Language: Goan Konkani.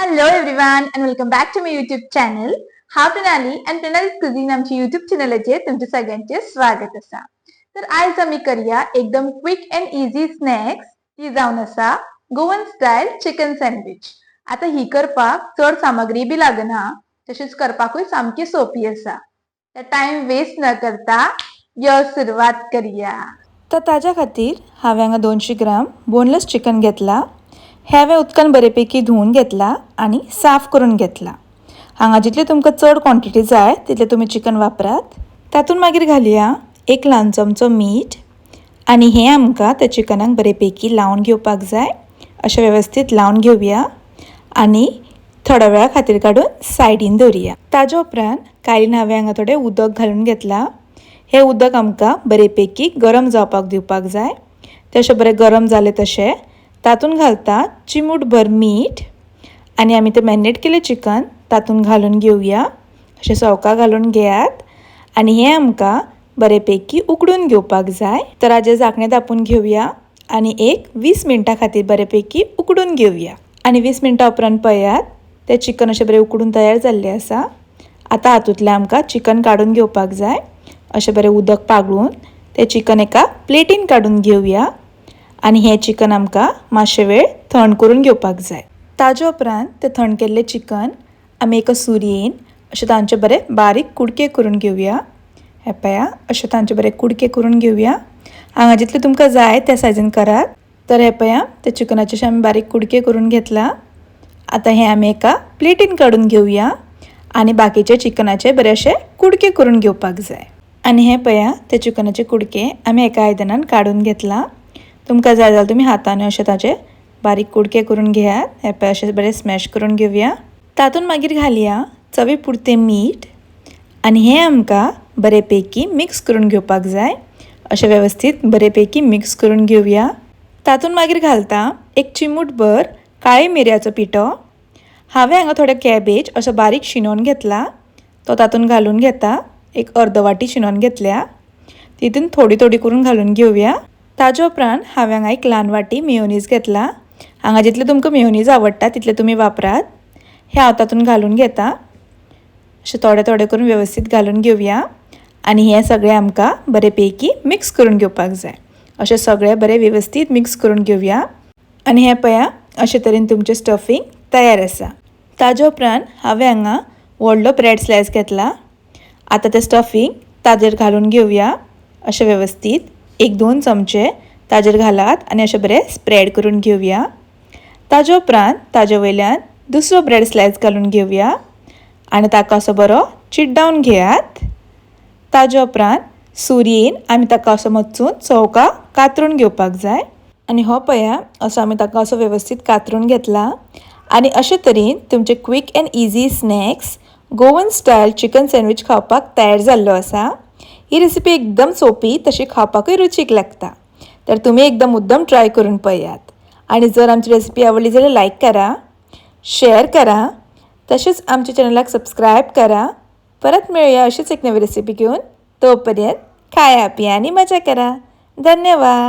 Hello everyone and welcome back to my YouTube channel. हांव प्रणाली आनी प्रणाली's कुझीन आमच्या युट्यूब चॅनलाचेर तुमचे सगळ्यांचे स्वागत आसा. तर आयज आमी करया एकदम क्विक अँड इझी स्नॅक्स, ती जावन आसा गोवन स्टायल चिकन सँडविच. आता ही करपाक चड सामग्री बी लागना, तशेंच करपाकूय सामकी सोपी आसा. तर टायम वेस्ट न करता यो सुरवात करया. तर ताज्या खातीर हांवें हांगा 200 ग्राम बोनलेस चिकन घेतला. हें हांवें उदकान बरेपैकी धुवून घेतला आनी साफ करून घेतला. हांगा जितले तुमकां चड क्वॉन्टिटी जाय तितलें तुमी चिकन वापरात. तातूंत मागीर घालया एक ल्हान चमचो मीठ आनी हें आमकां त्या चिकनाक बरेपैकी लावन घेवपाक जाय. अशें वेवस्थीत लावन घेवया आनी थोड्या वेळा खातीर काडून सायडीन दवरुया. ताज्या उपरांत कायलीन हांवें हांगा थोडें उदक घालून घेतलां. हें उदक आमकां बरेपैकी गरम जावपाक दिवपाक जाय. तें अशें बरें गरम जालें तशें तातूंत घालता चिमूटभर मीठ आनी आमी तें मॅरिनेट केल्लें चिकन तातूंत घालून घेवया. अशें सवका घालून घेयात आनी हें आमकां बरेपैकी उकडून घेवपाक जाय. तर हाजेर झाकणें धांपून घेवया आनी एक 20 मिनटां खातीर बरेपैकी उकडून घेवया. आनी 20 मिनटां उपरांत पळयात, तें चिकन अशें बरें उकडून तयार जाल्लें आसा. आतां हातूंतलें आमकां चिकन काडून घेवपाक जाय. अशें बरें उदक पागळून तें चिकन एका प्लेटीन काडून घेवया आनी हें चिकन आमकां मातशें वेळ थंड करून घेवपाक जाय. ताजे उपरांत तें थंड केल्लें चिकन आमी एका सुरयेन अशें तांचे बरे बारीक कुडके करून घेवया. हें पळया, अशें तांचे बरे कुडके करून घेवया. हांगा जितले तुमकां जाय त्या सायजीन करात. तर हें पळया, ते चिकनाचे अशें आमी बारीक कुडके करून घेतला. आतां हें आमी एका प्लेटीन काडून घेवया आनी बाकीचे चिकनाचे बरे अशे कुडके करून घेवपाक जाय. आनी हें पळया, ते चिकनाचे कुडके आमी एका आयदनान काडून घेतला. तुमकां जाय जाल्यार तुमी हातान अशे ताचे बारीक कुडके करून घेयात. हें पळय, अशें बरें स्मॅश करून घेवया. तातूंत मागीर घालया चवी पुरतें मीठ आनी हें आमकां बरेपैकी मिक्स करून घेवपाक जाय. अशें वेवस्थीत बरेपैकी मिक्स करून घेवया. तातूंत मागीर घालता एक चिमूटभर काळे मिरयाचो पिठो. हांवें हांगा थोडे कॅबेज असो बारीक शिनोवन घेतला, तो तातूंत घालून घेता. एक अर्द वाटी शिनोवन घेतल्या, तितून थोडी थोडी करून घालून घेवया. ताजे उपरांत हांवें हांगा एक ल्हान वाटी मेयोनीज घेतला. हांगा जितले तुमकां मेयोनीज आवडटा तितले तुमी वापरात. हें हांव तातूंत घालून घेता. अशें थोडे थोडे करून वेवस्थीत घालून घेवया आनी हें सगळें आमकां बरेपैकी मिक्स करून घेवपाक जाय. अशें सगळें बरें वेवस्थीत मिक्स करून घेवया आनी हें पळया, अशे तरेन तुमचें स्टफींग तयार आसा. ताजे उपरांत हांवें हांगा व्हडलो ब्रेड स्लायस घेतला. आतां तें स्टफींग ताजेर घालून घेवया. अशें वेवस्थीत एक दोन चमचे ताजेर घालात आनी अशें बरें स्प्रेड करून घेवया. ताजे उपरांत ताजे वयल्यान दुसरो ब्रेड स्लायस घालून घेवया आनी ताका असो बरो चिड्डावन घेयात. ताजे उपरांत सुरयेन आमी ताका असो मचून चौका कातरून घेवपाक जाय. आनी हो पळया, असो आमी ताका असो वेवस्थीत कातरून घेतला. आनी अशे तरेन तुमचे quick and easy snacks Goan style chicken sandwich खावपाक तयार जाल्लो आसा. ही रेसिपी एकदम सोंपी, तशी खावपाकूय रुचीक लागता. तर तुमी एकदम मुद्दम ट्राय करून पळयात आनी जर आमची रेसिपी आवडली जाल्यार लायक करा, शेअर करा, तशेंच आमच्या चॅनलाक सबस्क्रायब करा. परत मेळुया अशीच एक नवी रेसिपी घेवन. तोपर्यंत खाया, पिया आनी मजा करा. धन्यवाद.